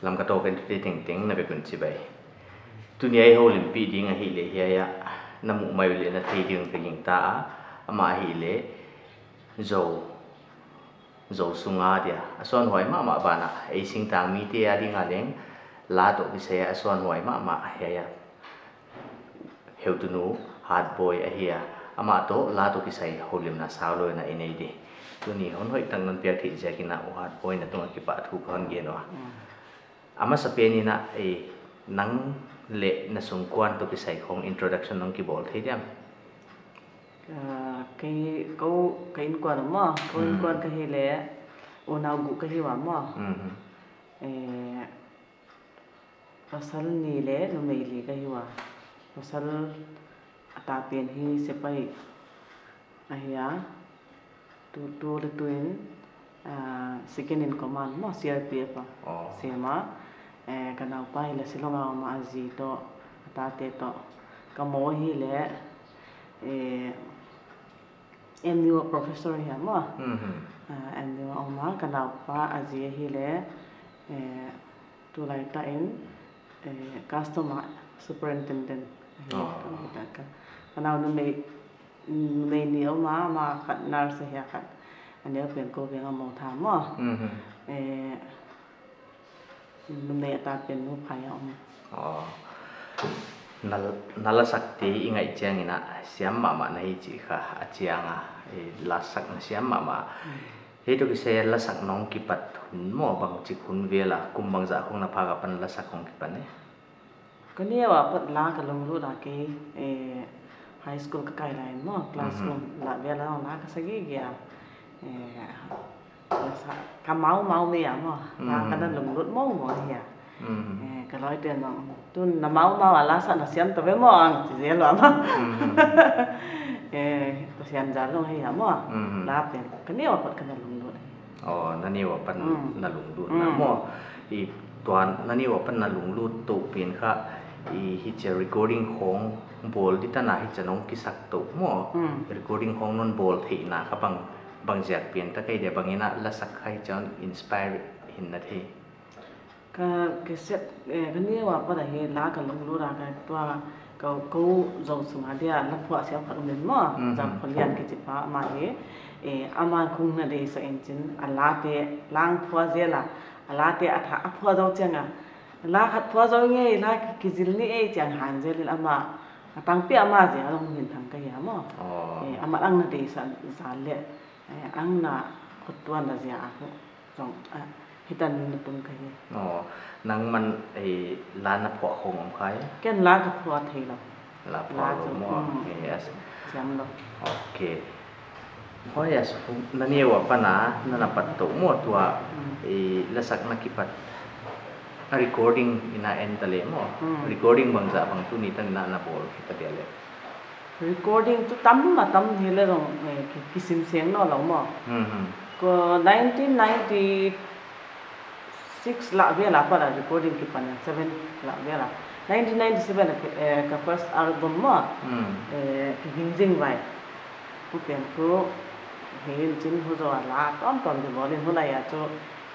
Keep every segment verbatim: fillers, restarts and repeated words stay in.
Lamka Talk en tute tengteng na vekun cibai. Tuni a i holimpih ding ahih leh hiai ah na muh mai uh leh na thei ding ka gingta a, amah ahih leh Zo, Zo sunga dia a suanhuai mahmah banah ei singtang mite a dinga leng la tawh kisai a suanhuai mahmah hiai ah heutunu Hatboi ahi a, amah tawh la tawh kisai holimna sau lo in a i nei di. Tuni hon hoih tak non piak theih ziakin a, U Hatboi, na tungah kipahthu ka hon gen uh a. A masa pen in a, eh, nang leh na sungkuan tawh kisai khong introduction nong kibawl thei diam? Ka, kei, ko, ka innkuan uh maw, ko innkuan ka hi leh unau guk ka hi uh a maw. Eh, pasal nih leh numei li ka hi uh a. Pasal a ta pen hi sepaih ahi a, tu, tu leh tu in, ah, second in command maw, C R P F a sem a. Eh, ka naupa hi leh Shillong a om a, a zi tawh a tate tawh. Ka moh hi leh, eh, M U a professor hi a maw. Ah, M U a om a, ka naupa a zi hi leh, eh, tulaitak in, eh, customer superintendent ahi. Ka, ka nau numei, numei nih om a, amah khat nurse ahi a, khat a neu pen ko veng a mawk tha maw. Eh, numei a ta pen Nu Phai a om. Na, na lasakte i ngaih ciangin a siam mahmah na hi cih kha a ciang a, i lasak na siam mahmah. Hei tawh kisai lasak nong kipat hun maw, bangcik hun vel a, kum bangzah khong na phak a pan lasak hong kipan e? Ka neu a pat la ka lunglut a kei, eh, high school ka kai lai maw, classroom lah vel a la ka sa gige a. Eh, lasak ka maumau mei a maw, la ka na lunglut mawngmawng hi a. Eh, ka lawite nong, tun na maumau a lasak na siam ta ve maw, ang ci zel uh a maw. Eh, Pasian zal nong hi a maw. La pen ka neu a pat ka na lunglut. Aw, na neu a pan na lunglut na maw. I tuan na neu a pan na lunglut toh pen kha, i hicia recording khong bawl di tana hicia nong kisak toh maw. Recording khong non bawl theihna kha bang, bang ziak pen ta kei dia, bangin a lasak kha hicia inspire hin na thei? Ka cassette, eh, ka neu a pat ahi la ka lunglut a ka tua ka, ko Zo sunga dia la phuah siam khat um in maw. Zam Khua Lian kici pa amah hi, eh, amah khong na deihsak in cin a late lang phuah zel a, a late a tha a phuah zo ciang a, la khat phuah zo ngei, la ki, kizil ni ei ciang han zel in amah a tangpi amah zia a long min thang ka hi a maw. Eh, amah ang na deihsak zal leh, eh, ang na khut tuan na zia a khu zong, ah, hitan na tung ka hi. Aw, nang man, eh, la na phuah khong om khai? Ken la ka phuah thei lo. La phuah lo maw. Eh, siam lo. Ok. Hoi, a su, na neu a pana na na pat toh maw tua, eh, lasak na kipat a recording ina en ta leh maw. Recording bangzah bang tuni tan na na bawl khita dia leh? Recording cu tam a tam hi leh zong, eh, ki, kisim seng nawn lo maw. Ko nineteen ninety six lah vel a pat a recording kipan a, seven lah vel a. Nineteen ninety seven a ki, eh, ka first album maw. Eh, Ki Ging Zing Vai. Hu pen khu hi in cin hu zaw a la tuamtuam kibawl in hu lai a cu,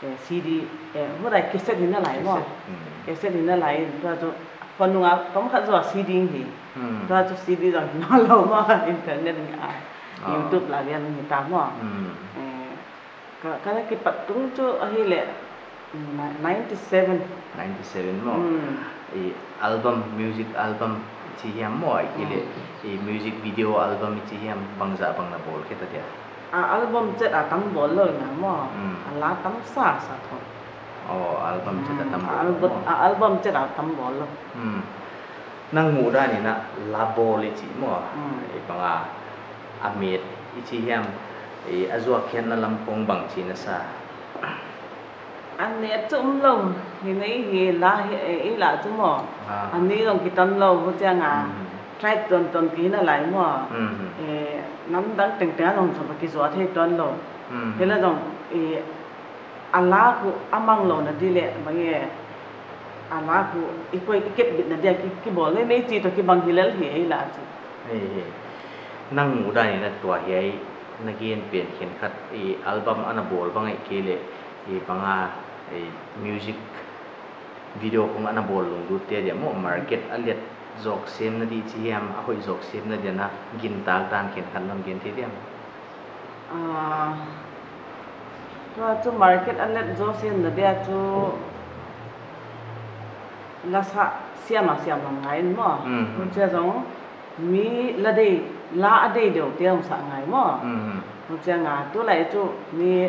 eh, C D, eh, hu lai cassette hi na lai maw. Cassette hi na lai in tua cu khuanung a tom khat zaw a C D hi. Tua cu C D zong hi nawn lo maw, internet hi a, YouTube lah vel hi ta maw. Eh, ka, ka na kipat tung cu ahih leh, mm, ninety seven. Ninety seven maw? I album, music album i ci hiam maw, ahih kei leh i music video album i ci hiam, bangzah bang na bawl khita dia? A album cet a tam bawl lo ina maw. A la tam sa sa tho. Aw, album cet a tam bawl lo maw? A album cet a tam bawl lo. Nang muh dan in a la bawl i cih maw? I bang a, a met i ci hiam, i a zuak khiatna lam khong bangci na sa? A met cu um lo, hi nei hi la hi, eh, i la cu maw. A ni zong kiton lo, hu ciang a, tribe tuantuan ki hi na lai maw. Eh, namdang tengteng a zong zong kizuak thei tuan lo. Hi la zong, eh, a la khu a mang lo na di leh bang e, a la khu i koi i kep bit na dia ki, kibawl meimei ci tawh kibang hi lel hi ei la cu. Hei, hei. Nang muh dan in a tua hiai na gen pen khenkhat i album a na bawl bang ahih kei leh i bang a, i music Video khong a na bawl lunglut te dia maw, market a let zawk sem na dih ci hiam, a hoih zawk sem na dia na gintak dan khen khat na hon gen thei diam? Ah, tua cu market a let zawk sem na dia cu lasa siam a siam lam ngai in maw. Mm. Tua cia zong mi la dei, la a dei deuh te hong sa ngai maw. Mm. Tua cia nga tu lai cu mi,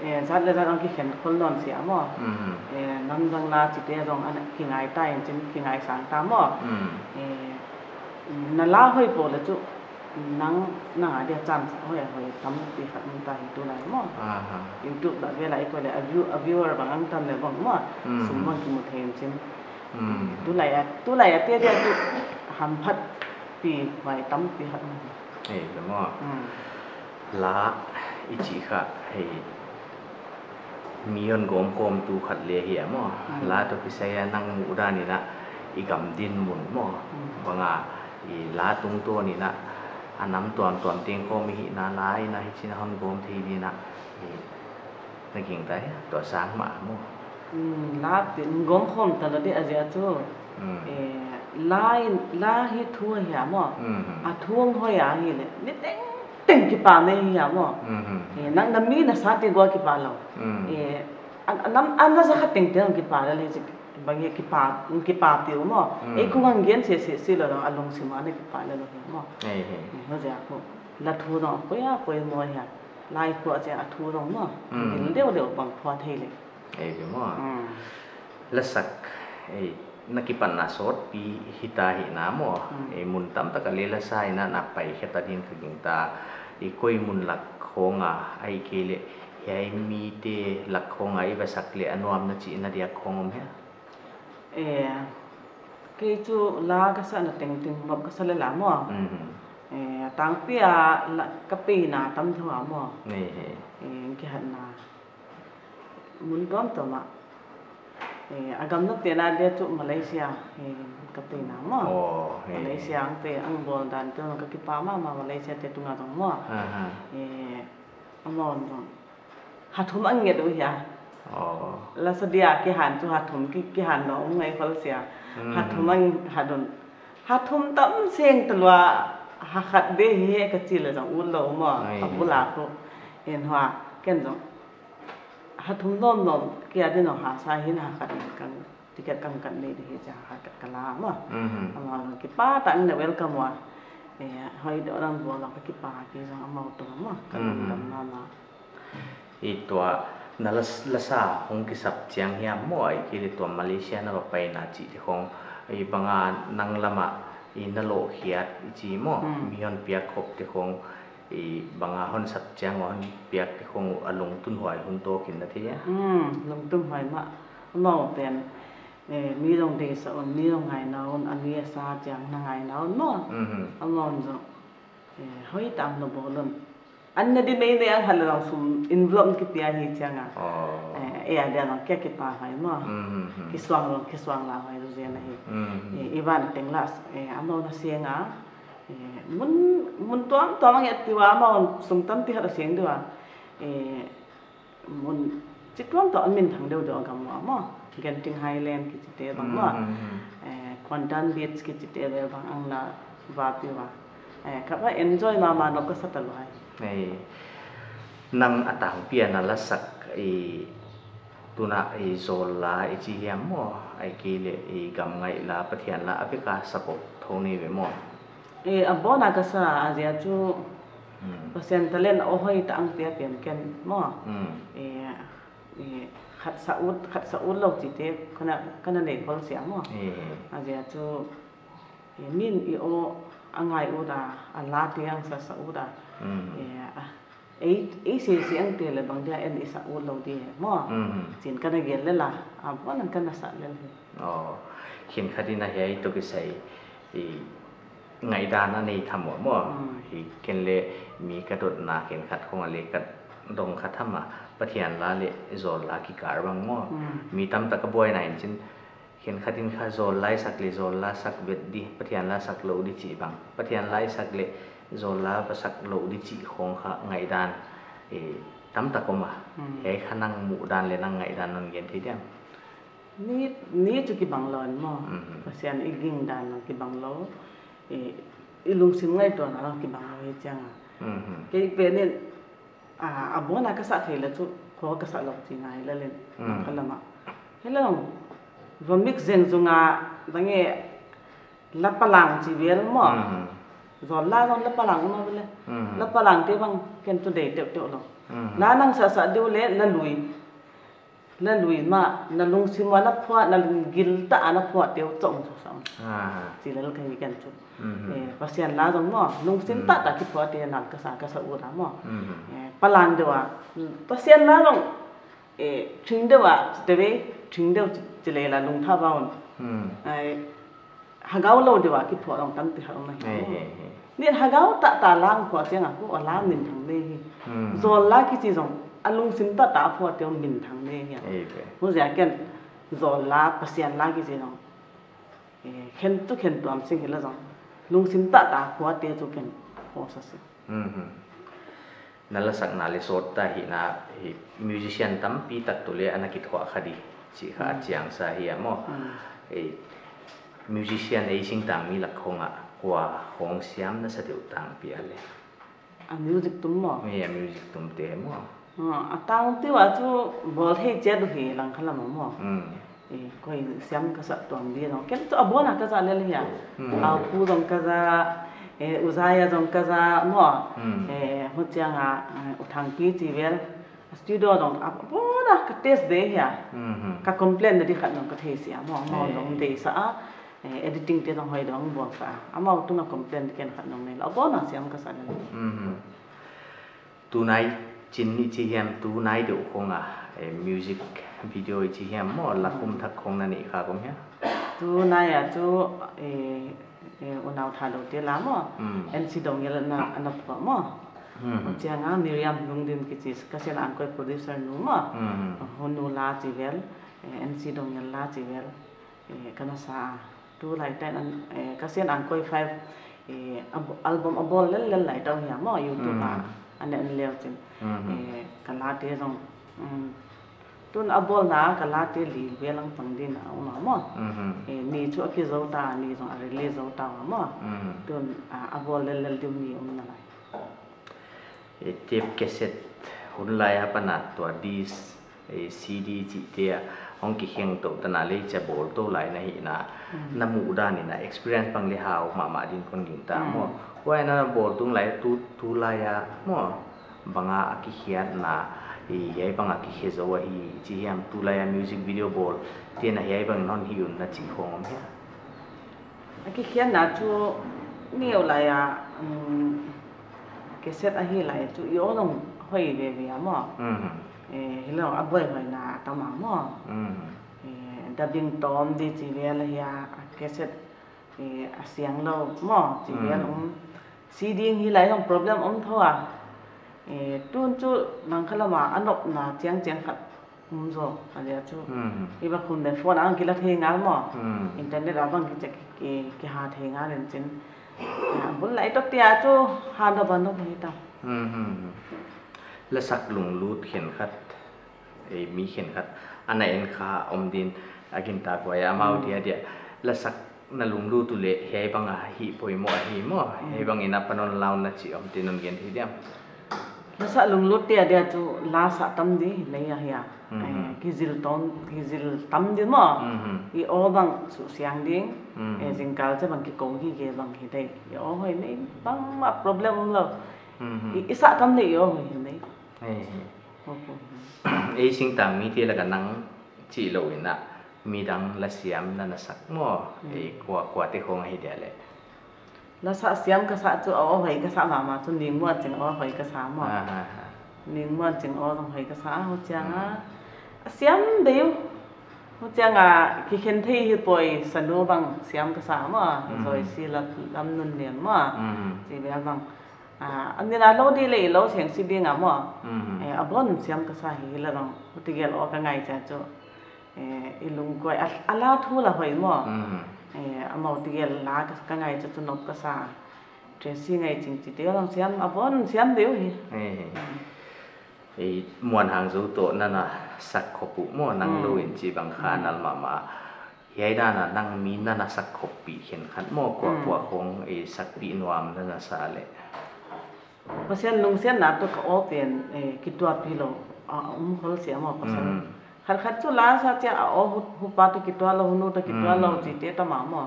eh, zat le zat hong kikhen khol nawn sia maw. Mm. Eh, namdang la cite zong an kingai ta in cin kingai sang ta maw. Mm. Eh, na la hoi po le cu nang, nang a dia chance hoi a hoi tampi khat mun ta hi tu lai maw. Aha. YouTube la ve lai ko le a view, a viewer bang ang tam le bang maw. Mm. Sum bang kimu thei in cin. Mm. Tu lai a, tu lai a te dia tu hamphat pi huai tampi khat mun. Hei, maw. Mm. La i cih kha hei mi hon gawmkhawmtu khat le hi a maw. Mm. La tawh kisai a nang muh dan in ah i gam din mun maw. Mm. Banga i la tungtawn in ah a nam tuamtuam teng khawm i hihna la in ah hi cin a hon gawm thei din ah i na ging ta hi tua sang mah maw. Mm, la tin gawmkhawm ta lo dih a zia cu. Mm. Eh, la in, la hi thu a hi a maw. Mm. A thu hong hoi a hi le ni teng teng kipa mei hi a maw. Mhm. Eh, nang na mi na sa ti gua kipa lo. Mm. Eh, an, an, an na za khat tengteng kipa lo le ci bang hi kipa, kipa tiu maw. Mm. Ei kung ang gen se se si lo lo a lungsim a na kipa lo lo hi a maw. Ei, ei. Eh, hua zia ko la thu dong a poi a poi maw hi a. Lai kua cia a thu dong maw. Mm. Dil deuh deuh bang phua thei le. Ei, maw. Mm. Lasak, ei, na kipatna sawtpi hita hihna maw. Mm. Ei, mun tamtak a le lasa in ah na paikhia ta din ka gingta. I koi mun lak khawng a, ahih kei leh hiai mite lak khawng a i va sak leh a nuam na cih na diak khawng om hia? Eh, kei cu la ka sa na tengteng bawm ka sa le la maw. Mhm. Eh, a tangpi a la, ka peina tam tho a maw. Ei, ei. Eh, kihatna mun tuamtuam ah. Eh, a gamnak te na dia cu Malaysia, eh, ka peina maw. Oh, eh. Malaysia ang te ang bawl dan te ka kipa mahmah Malaysia te tungah zong maw. Aha. Eh, amau zong hathum ang nget uh hia. Oh. Lasa dia kihan cu hathum ki, kihan lo um ngai khol sia. Mm. Hathum ang hadun. Hathum tam seng talua hakhat be hi he ka ci le zong ut lo maw. Ai. A bula ko. En hua ken zong hathum lawmlawm kia din aw hasa hin hakhat in kan ticket kan kan nei dih hi cia hakhat ka la maw. Mhm. Amau zong kipa ta in na welcome ua. Eh, hoi deuh dang bual ka kipa ki zong amau tung maw. Kan dam mama. I tua na las-, lasa hong kisap ciang hiam maw, ahih kei leh tua Malaysia na va paina cih te khong, i banga nang lamah i na lawhkhiat i ci maw, mm, mi hon piak khop te khong, i banga hon sap ciang hon piak te khong a lungtun huai hun tawkin na thei a? Mm, lungtun huai mah. Amau pen, eh, mi zong deisa un, mi zong ngaina un, a mi a sa ciang na ngaina un maw. Mhm. Amau zong, eh, hoi tam na bawl un. An na di meimei ang hat le zong sum envelope kipia hi cianga. Oh. Eh, eh, a dia zong kia kipa hai maw. Mhm. Kisuang zong, kisuang la hai zong zia na hi. Mhm. Eh, i van teng la, eh, amau na sianga. Eh, mun, mun tuamtuam ang i at tiwa amau sum tampi hat a siang diwa. Eh, mun ci tuamtuam a minthang deuhdeuh a gam uh a maw. Genting Highland kici te bang maw. Mm, mm, mm. Eh, Kuantan Beach kici te bang ang na va pi va. Eh, ka va enjoy mama nop ka sa ta luai. Ei, nang a tangpi a na lasak i tuna i zawl la i ci hiam maw? Ahih kei leh i gam ngaih la, Pathian la a bek a sa pop tho ni ve maw? Eh, a bawn a ka sa a zia cu, mm, Pasian talent a hoi ta ang pia pian ken maw. Mm. Eh, eh, khat sa ut, khat sa ut lo ci te ka na, ka na nei khol sia maw. Eh. A zia cu, eh, min i aw a ngai ut a, a la te ang sa sa ut a. Mm. Eh, a, ei, ei sisi ang te le bang dia en i sa ut lo di maw. Mm. Cin ka na gel le la, a bawn an ka na sa le le. Oh, khin khat in a hiai tuk i sai i ngaihdan a nei tham uh maw. Mm. Hi ken le mi ka dotna khen khat khong a le ka dong khat tham a, Pathian la le zawl la kikar bang maw. Mm. Mi tamtak a buaina in cin khen khat in kha zawl la i sak le zawl la sak vet di, Pathian la sak lo di cih bang. Pathian la i sak le zawl la va sak lo di cih khong kha ngaihdan, eh, tamtak om a. Mm. Hiai kha nang muhdan le nang ngaihdan non gen thei diam? Ni, ni cu kibang lo in maw. Mhm. Pasian i ging dan lo kibang lo. I, i lungsim ngaihtuahna lo kibang lo hi cianga. Mhm. Kei pen in, a, a bona ka sah thei le cu khaw ka sah lo ci ngai le len. Mhm. Ka lama. Hello. Va mix zeng zunga, bange, la palang ci vel maw. Mhm. Zawl la zong la palang maw bele. Mhm. La palang te bang ken cu dei teuh teuh lo. Mhm. La nang sah sah deuh le la lui. La lui mah, na lungsim a na phuah, na lunggil tah a na phuah teuh cong sawsawng. Ah. Ci lel ka hi ken cu. Mhm. Eh, Pasian la zong maw, lungsim tah tah kiphuah te nal ka sa, ka sa ut a maw. Mhm. Eh, palang deuh a, Pasian la zong, eh, thing deuh a, ci te ve, thing deuh ci, ci lel a lungtha baun. Mhm. Eh, hagau lo deuh a kiphuah zong tampi khat om ahi. Hei, hei, hei. Nin hagau tah tah lang phuah ciangah, ku a la minthang ne hi. Hmm. Zawl la kici zong a lungsim tah tah a phuah te om minthang ne hi. Hei, hei. Hu zia ken zawl la, Pasian la kici zong, eh, khen tu khen tuam sing hi la zong lungsim tah tah a phuah te tu ken phuah sa sing. Hmm, hmm. Na lasakna le sawt ta hi na, hi musician tampi tak tu le a na kithuah kha di cih kha a ciangsa hi a maw. Mm. Ei, musician ei singtangmi lak khong ah kua khong siam na sa deuh tangpi a le? A music tum maw? Ei, a music tum te maw? Ah, a tang tiu a cu bawl thei ciat uh hi lang kha lam a maw? Mm. Eh, koi siam ka sa tuang di no. Ken tu a bona ka za lel hia. Mm. Au pu zong ka za, eh, uzaya zong ka za mo. Mm. Eh, hu ciang a, eh, u thang pi ci vel. Studio zong a bona ka test de hia. Mm-hmm. Ka complain na di khat zong ka thei sia mo. Mo zong de sa a. Eh, editing te zong hoi dong bon sa. A mo tu na complain ken khat zong nei la. A bona siam ka sa lel. Mm-hmm. Tunai cin i ci hiam, tunai deuh khong a, eh, music video i ci hiam maw, la khum thak khong na neih kha khong hiam? Tunai a cu, eh, eh, unau tha lo te la maw, mm. M C Dong Yel na, na phuah maw. Mm. Ciang a Miriam Lungdim kici, ka sian angkoi producer nu maw. Mm. Hunu la ci vel, eh, M C Dong Yel la ci vel. Eh, ka na sa a. Tu laitak in an, eh, ka sian angkoi five, eh, a bo-, album a bawl lel lel laitak uh hiam maw, YouTube ah. Mm. A neih an leu cin. Mm-hmm. Eh, ka late zong, mm, tun a bawlna ka late li vel lang pang din a um a maw. Mm-hmm. Eh, ni cu a kizo ta, ni zong a release zo ta uh a maw. Mm. Tun, ah, a bawl lel lel ding ni um na lai. Eh, tape cassette hun lai a pan a tua disc, eh, C D cihte ah hong kikheng toh tana leicia bawl to lai na hihna, mm, na muh dan in a experience bang le hau mahmah din kon ging ta, mm, maw. Huai na bawl tung lai tu, tu lai a maw, bang a a kikhiatna, eh, hiai bang a kikhia zo ahi ci hiam, tu lai a music video bawl te na hiai bang in hon hi un na ci khong om hia? A kikhiatna cu neu lai a, um, cassette ahi lai cu i aw zong hoi veve a maw. Mhm. Eh, hi lo a buaihuaina a tam a maw. Mhm. Eh, dubbing tawm di ci vel ahi a, a cassette, eh, a siang lo maw ci vel, mm, um. C D hi lai zong problem om tho a. Eh, tun cu nang kha lam a a nopna ciangciang khat um zaw, a dia cu. Mm. I va khum le phone ah ang kila thei ngal maw. Mm. Internet ah bang kicia ki, ki, kiha thei ngal in cin. A bul lai to tia cu ha no ba no hi ta. Mm. Lasak lunglut khenkhat, ei, mi khenkhat a na en kha om din a gintak huai a mau, mm, dia dia. Lasak na lunglut uh leh hiai bang a hih poimawh ahi maw? Mm. Hiai bang in a pan on laun na ci om tin on gen hi diam? Lasak lunglut te a dia cu lasak tam di lei a hia. Mm. Eh, kizil tam, kizil tam di maw? Mm. I aw bang suh siang ding. Mm. Eh, zingkal cia bang kiko hi ke bang hi dei. I aw hoi nei bang ma problem om lo. Mm. I, i sak tam dei i aw hoi hi nei. Hei, hei. Ei singtang mite lak ah nang cih lo in ah midang lasiam na na sak maw? Mm. Ei, kua, kuate khong ahi dia leh? Lasak siam ka sak cu aw hoi ka sak mahmah cu Ning Muan Cing aw hoi ka sa maw? Ah, ah, ah. Ning Muan Cing aw zong hoi ka sa a, hu ciang a, mm, a siam deuh. Hu ciang a kikhen thei hi poi, Sanu bang siam ka sa maw? Mm. Zoisi lam, lam nun lian maw? Mm. Ci bel bang. Ah, an nina lo dih leh i lo siang si ding a maw? Mhm. Eh, a bon siam ka sa hi la dong. Tigel aw ka ngai cia cu. Eh, i lungkuai a, a la thu la hoi maw? Mhm. Eh, a mau tigel la ka, ka ngai cia cu nop ka sa. Tracy Ngai Cing ci tigel dong siam, a bon siam deuh hi. Eh. Mm. Ei, Muan Hang Zo tawh na na sak khop uh maw, nang lo in ci bang kha nal mahmah. Hiai dan a nang mi na na sak khoppih khenkhat maw, kua kua khawng ei sakpih nuam na na sa leh? Pasian lungsiatna tawh ka aw pen, eh, kituahpih lo a um khol sia maw, Pasian. Khatkhat cu la sa ciang a aw hu, hupa tawh kituah lo, hunu tawh kituah lo cite tama maw.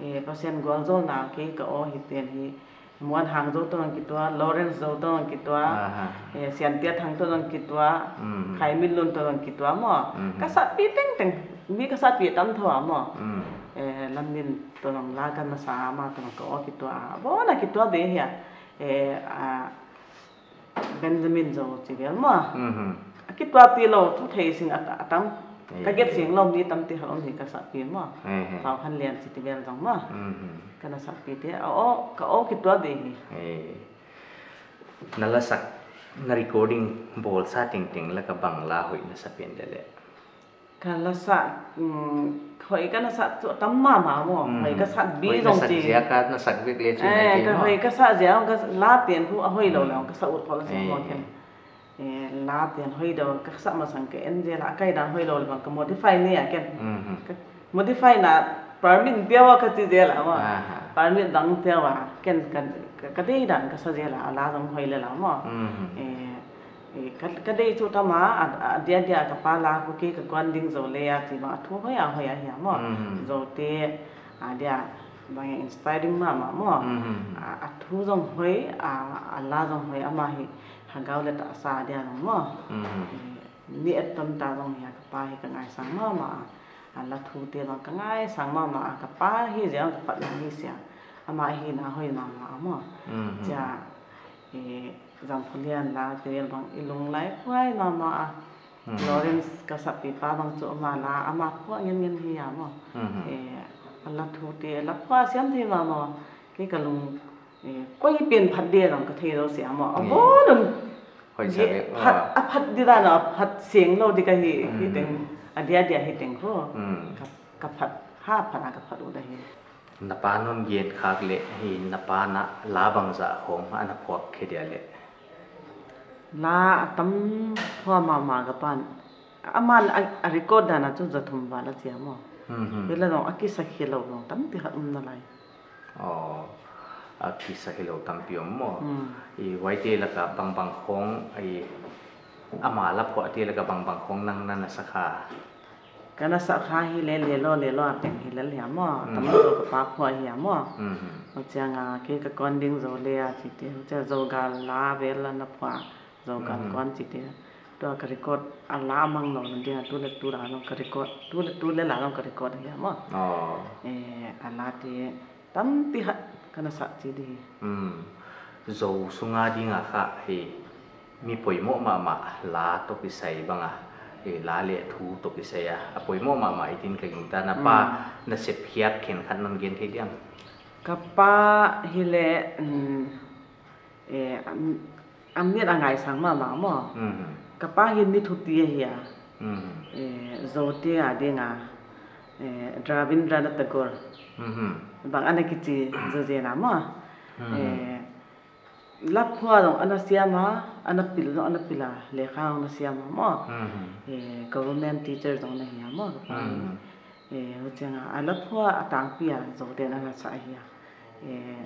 Eh, Pasian gualzawlna kei ka aw hi pen hi. Muan Hang Zo tawh nang kituah, Lawrence Zo tawh nang kituah, eh, Siantia Thang tawh nang kituah, Khai Min Lun tawh nang kituah maw. Ka sakpih tengteng, mi ka sakpih tam tho a maw. Eh, Lam Min tawh nang la ka na sa a, amah tawh nang ka aw kituah a, bawn a kituah ve hi a. Eh, a, Benjamin Zo ci vel maw. A kituahpih lo thu thei sing a, a tam. Ka get sing lo mi tampi hal om hi ka sakpih maw. Pau Khan Lian ci ti vel zong maw. Ka na sakpih te a aw, ka aw kituah ve hi. Na lasak, na recording bawlsa tengteng laka bang la hoih na sa pen leleh? Ka lasak, um, hoih ka na sak cu a tam mahmah maw. Hoih ka sak bi zong ci. Hoih na sak zia ka na sak vek le cu. Eh, ka hoih ka sak zia ka la pen hu a hoih lo le ka sak ut khol a sak maw ken. Eh, la pen hoih lo ka sak masang ka en zia la a kai dan hoih lo le bang ka modify ni a ken. Ka modify na permit pia wa ka ci zia la maw. Permit dang pia wa ken ka, ka, ka dei dan ka sak zia la a la zong hoih le la maw. Eh, Eh, ka, ka dei cu tama, a, a dia dia ka pa la, khuki ka kuan ding zo le a ci bang a thu hoih a hoih a hi a maw. Zote a dia bang a inspiring mahmah maw. A, a thu zong hoih a, a la zong hoih, amah hi hagau le tahsa a dia zong maw. Eh, ni et ton ta zong hi a ka pa hi ka ngaisang mahmah a, a la thute bang ka ngaisang mahmah a, ka pa hi ziang ka pat hi sia, amah hi na hoih mahmah a maw. Cia, eh, Zam Khulian la te bel bang i lunglai phuai mahmah a. Lawrence ka sakpipa bang cu ama la, ama phuah ngen ngen hi a maw. Eh, a la thute, a la phuah siam thei mahmah a. Kei ka lung, eh, koi pen phat dia zong ka thei lo sia maw. A bawn un. Hoih sa vek. Phat, a phat di dan a phat seng lo di ka hi, hi teng, a dia dia hi teng kho. Ka, ka phat, ha phat a ka phat uh da hi. Na pa non gen khak leh hi, na pa na la bangzah khawng a na phuak khe dia leh? La a tam phuak mahmah ka pan. Aman a, a record dan a cu za thum val a cia maw. Hi la zong a kisak hi lo zong tampi khat um na lai. Aw, a kisak hi lo tampi om maw. I huaite laka bangbang khawng, i ama la phuahte laka bangbang khawng nang na na sa kha? Ka na sa kha hi le, le lo, le lo a teng hi le lia maw. Tam zo ka pa phuah hi a maw. Aw cianga kei ka kuan ding zo le a ci te, aw cia Zogal la vel a na phuah, Zogal kuan ci te. Tua ka record a la mang lo na dia, tu le tu la zong ka record, tu le tu le la zong ka record hi a maw. Eh, a la te tampi khat ka na sa ci di hi. Zo sunga dinga kha hi. Mi poimawh mahmah la tawh kisai banga, eh, la le thu tawh kisai a, a poimawh mahmah i din ka gingta, na pa na sepkhiat khenkhat non gen thei diam? Ka pa hi le, um, eh, a, a mit a ngaisang mahmah maw. Ka pa hi ni thupi ahi a. Eh, zote a dinga, eh, Rabindranath Tagore bang ana kici zozena maw. Eh, Laphua zong ana siam a, ana pil zong ana pil a, lekha zong ana siam a maw. Eh, government teacher zong ana hi a maw, ka pa hi. Eh, hucianga a laphua a tangpi a zote ana sa hi a. Eh,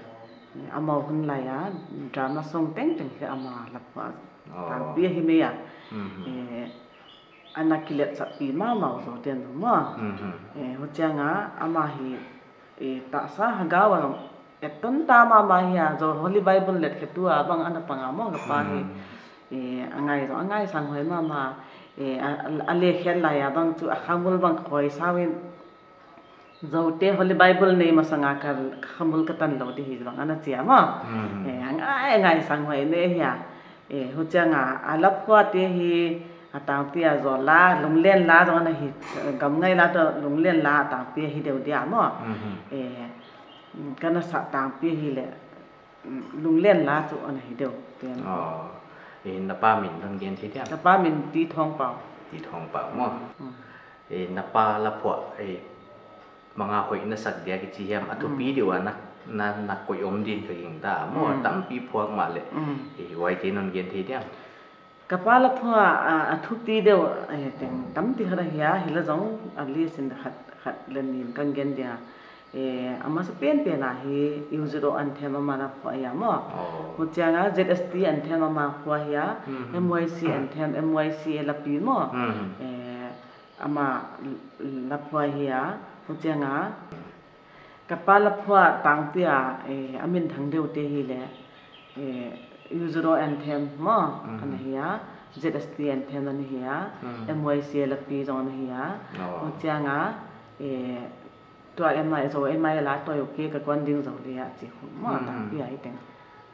amau hun lai a drama song tengteng hi ama laphua tangpi a hi mei a. Eh, ana kiletsakpi mahmah uh zote zong maw. Eh, hucianga ama hi, eh, tahsa hagau a zong etton ta mahmah hi a, Zo Holy Bible letkhetu a bang ana pang a maw ka pa hi. Eh, a ngai zong a ngaisang huai mahmah. Eh, a, a, a lekhiat lai a bang cu a khamul bang khawi sau in, Zote Holy Bible nei masanga ka, ka khamul ka tan lo di hi bang ana ci a maw. Eh, a ngai, a ngaisang huai ne hi a. Eh, hucianga a laphuate hi a tangpi a zaw la, lunglen la zong ana hi, gamngai la tawh lunglen la a tangpi a hi deuh dia maw. Eh, ka na sa tangpi hi leh, lunglen la cu ana hi deuh. Aw, eh, na pa min non gen thei diam? Ka pa min Ti Thawng Pau. Ti Thawng Pau maw? Eh, na pa laphuah, eh, manga hoih na sak dia kici hiam? A thupi deuh a na, na, na koih om din ka gingta maw? Tampi phuak mah leh, eh, huaite non gen thei diam? Ka pa laphua a, a thupi deuh, eh, teng tampi khat ahi a, hi la zong a lisin khat, khat le nin kan gen dia. Eh, a masa penpen ah hi U Z O anthem ama laphua ahi a maw. Oh. Hu ciang a Z S T anthem ama laphua ahi a, Mhm. M Y C anthem, M Y C a lapi maw. Mhm. Eh, ama laphua ahi a, hu ciang a. Ka pa laphua tangpi a, eh, a minthang deuhte hi le, eh, U Z O anthem maw, Mhm. ana hi a, Z S T anthem ana hi a, Mhm. M Y C a lapi zong ana hi a, Oh. hu ciang a, eh, tua M I, Zo M I a la toi uh ke ka kuan ding zo le a ci khun maw, Mhm. tangpi a hi teng.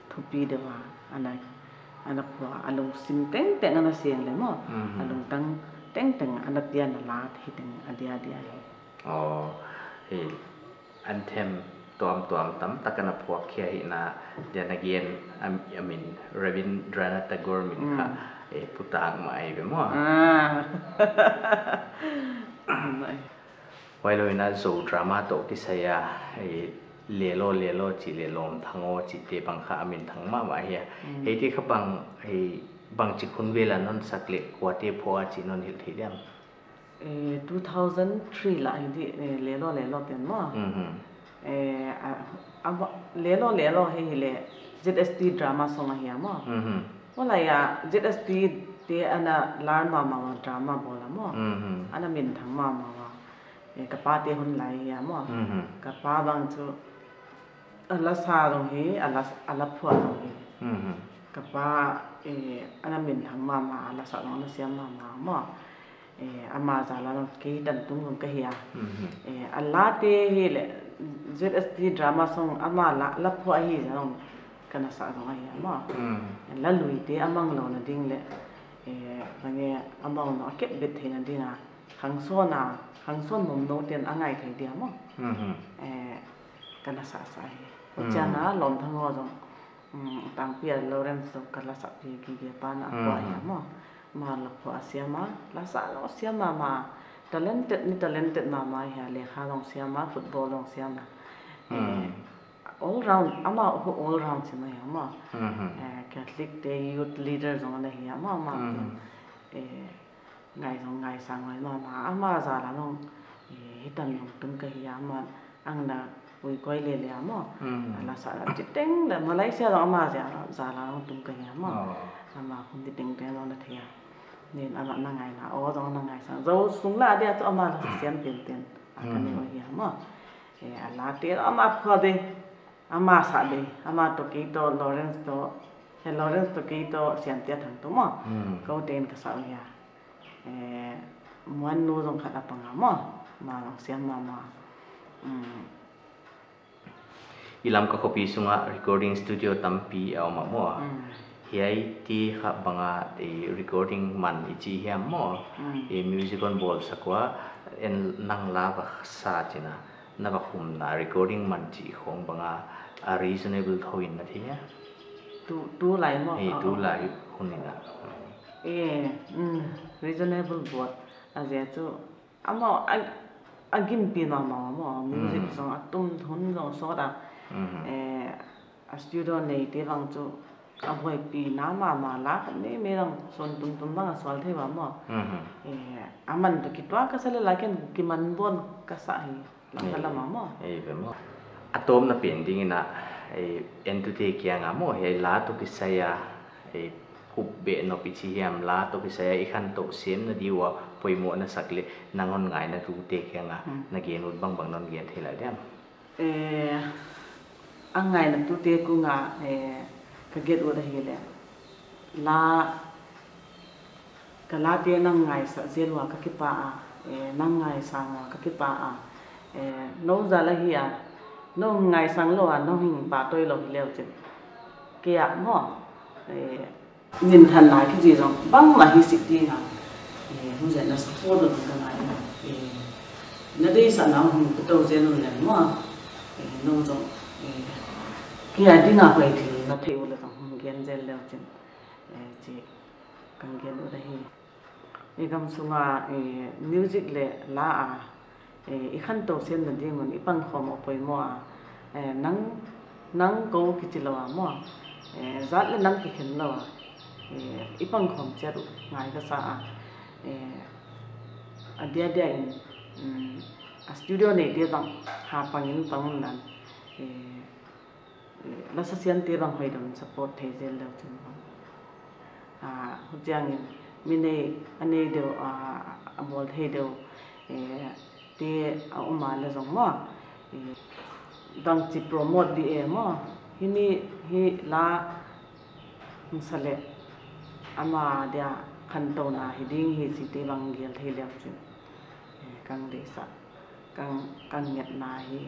Thupi deuh a, ana, ana phua, a lungsim tengteng ana siang le maw, Mhm. a lungtang tengteng ana pia na la hi teng a dia dia hi. Oh, hi. Anthem tuamtuam tamtak ana phuak khia hi na, dia na gen a, a min Rabindranath Tagore min kha, Mm. eh, putak mah ahi ve maw. Ah. Huai lo in a Zo drama tawh kisai a, eh, Lelo Lelo cih le Lawm Thang Aw cihte bang kha a minthang mahmah hi a. Mm. Hei te kha bang, eh, bang cik hun vel a non sak le kuate phuak a cih non hilh thei diam? Eh, two thousand three lah hi di, eh, Lelo Lelo pen maw. Mhm. Eh, a, a, Lelo Lelo hi hi le Z S T drama song ahi a maw. Mhm. Maw lai a Z S T te ana lar mahmah a drama bawl a maw. Mhm. Ana minthang mahmah a. Eh, ka pa te hun lai hi a maw. Mhm. Ka pa bang cu a lasa zong hi, a la, a laphua zong hi. Mhm. Ka pa, eh, ana minthang mahmah, a lasa zong ana siam mahmah maw. Eh, ama zala zong kei tan tung zong ka hi a. Mhm. Eh, a late hi le Z S T drama song ama la, laphua hi zong ka na sa zong ahi a maw. Mhm. La luite a mang lo na ding le, eh, bang e a mang lo a kep bet thei na ding a. Khangsawn a, khangsawn nomno ten a ngai thei dia maw. Mhm. Eh, ka na sa sa hi. Mm. Ciang a Lawm Thang Aw zong, mm, tangpi a Lawrence zong ka la sa pi gige pa na a kua hi a maw. Ma la kua a siam a, la sa lo siam a ma. Talented ni talented mahmah hi a, lekha zong siam a, football zong siam a. Eh, Mm. all round, ama hu all round si mai a maw. Mhm. Eh, Catholic te youth leader zong ana hi a maw, ama Mm. te. Eh, Ngai zong ngai sang ngai mama, ama zala zong, eh, hitan zong tung ka hi a, ama ang na ui koi lele a maw. Mm. A lasa a ci teng le Malaysia zong ama zia, zala zong tung ka hi a maw. Oh. Ama hun ti teng teng zong na thei a. Nin ama na ngai na, aw zong na ngai sang. Zo sung la dia cu ama lasa siam pen pen. A ka Mm. ni oi hi a maw. Eh, a la te ama phua de. Ama sa de. Ama to kei to Lawrence to. He Lawrence to kei to siam tia thang to maw. Mm. Ko ten ka sa oi hi a. Eh, Muan nu zong khat a pang a maw, ma zong siam mama. Mm. I Lamka khuapi sungah recording studio tampi a om a maw. Mm. Hiai ti kha banga, eh, recording man i ci hiam maw. Mm. Eh, music on bawl sak ua, en nang la va sa cina, na va khumna recording man ci khong banga a reasonable tho in na thei a. Tu, tu lai maw? Eh, Ah, tu ah. lai hun in a. Eh, mm, reasonable buat. A zia cu, amau, a, a gimpi mahmah maw, music Mm. zong a tum hun zong sawt a. Mm. Eh, a studio nei te bang cu, a buaipi na mahmah la, khat ni mi zong sawn tumtum bang a sual thei bang maw. Mm. Eh, a man tu kituak ka sa le la ken kiman bon ka sa hi. Lam ka lam a maw. Ei, ve maw. A tawpna pen dingin ah, ei, entute kiangah maw, hei la tawh kisai a, ei, khup beh nop i ci hiam, la tawh kisai a i khantoh semna ding uh a poimawh na sak le nang hon ngaina tute kiangah Hmm. na gen ut bangbang non gen thei lai diam? Eh, a ngaina tute kungah, eh, ka gen ut ahih leh la Ka late nang ngaisah zel uh a ka kipah a, eh, nang ngaisang uh a ka kipah a, eh, no zal ahi a, no ngaisang lo a, no hing pahtawi lo hi leu cin. Kei ah maw, eh, minthanna kici zong bangmah hi sik ding a, eh, huzan na support uh ka ngai uh, eh, na deihsakna uh hong pahtawi zel uh leng maw, eh, no zong, eh, kei a ding a hoih thil na theih uh leh zong hong gen zel leu cin, eh, ci. Kan gen ut ahi. I gam sunga, eh, music le la a, eh, i khanto semna ding un i pangkhawm a poimawh a, eh, nang, nang ko kici lo a maw, eh, zat le nam kikhen lo a, Eh, i pangkhawm ciat uh ngai ka sa a, eh, a diadia in, um, a studio neite bang ha pangin pang un lan, eh, eh, lasa siante bang hoih dong support thei zel deuh cin bang. Ah, hu ciangin mi nei a nei deuh, ah, a bawl thei deuh, eh, te a um a le zong maw, eh, dangci promote dih e maw, hih ni hih la hong sa leh ama dia khantona hi ding hi cite bang gel thei leu cin, eh, kang deihsah, kang, kang ngetna hi.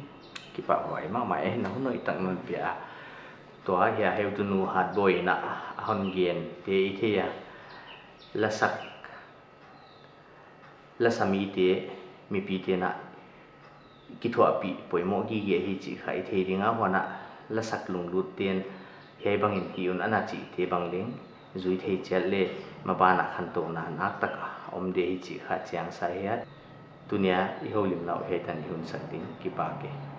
Kipahhuai mahmah e, na hun hoih tak nong pia a. Tua hi a, heutunu Hatbawi in a hon gen te i thei a, lasak lasa mite, mipite na kithuahpih poimawh gige hi cih kha i thei ding a, huan a lasak lunglut ten hiai bangin hi un a na cihte bang leng zui thei ciat le maban a khantona naktak a om de hi cih kha ciang sa hi a. Tunia i holim lau hiai tan i hun sak ding, kipak e.